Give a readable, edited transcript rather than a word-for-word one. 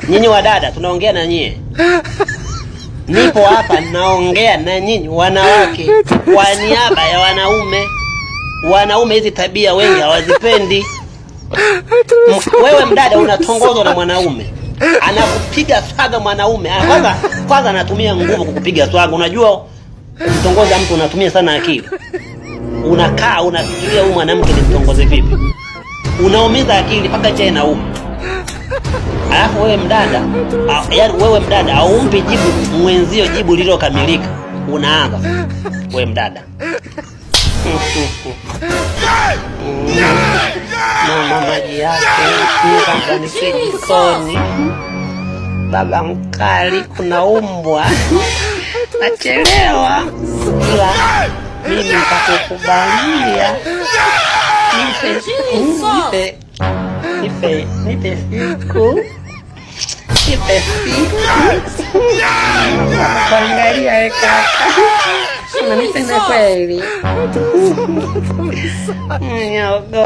Nyinyi wadada, tunaongea na nyie. Nipo hapa naongea na nyinyi wanawake kwa niaba ya wanaume. Wanaume hizi tabia wengi hawazipendi. Wewe mdada unatongozwa na mwanaume, anakupiga swaga mwanaume. Kwanza kwanza anatumia nguvu kukupiga swaga. Unajua kumtongoza mtu unatumia sana akili. Unakaa unafikiria huyu mwanamke nimtongoze vipi, unaumiza akili mpaka chai inauma. Alafu wewe mdada, yaani wewe mdada haumpi jibu mwenzio jibu lililokamilika. Unaanza wewe mdada, mama maji yake labda nikie jikoni, baba mkali, kuna umbwa, nachelewa, ila mimi nitakukubalia, nipe nipe nipe nipe siku, nipe siku kuangalia. Kaka, unanipenda kweli? Niogopa.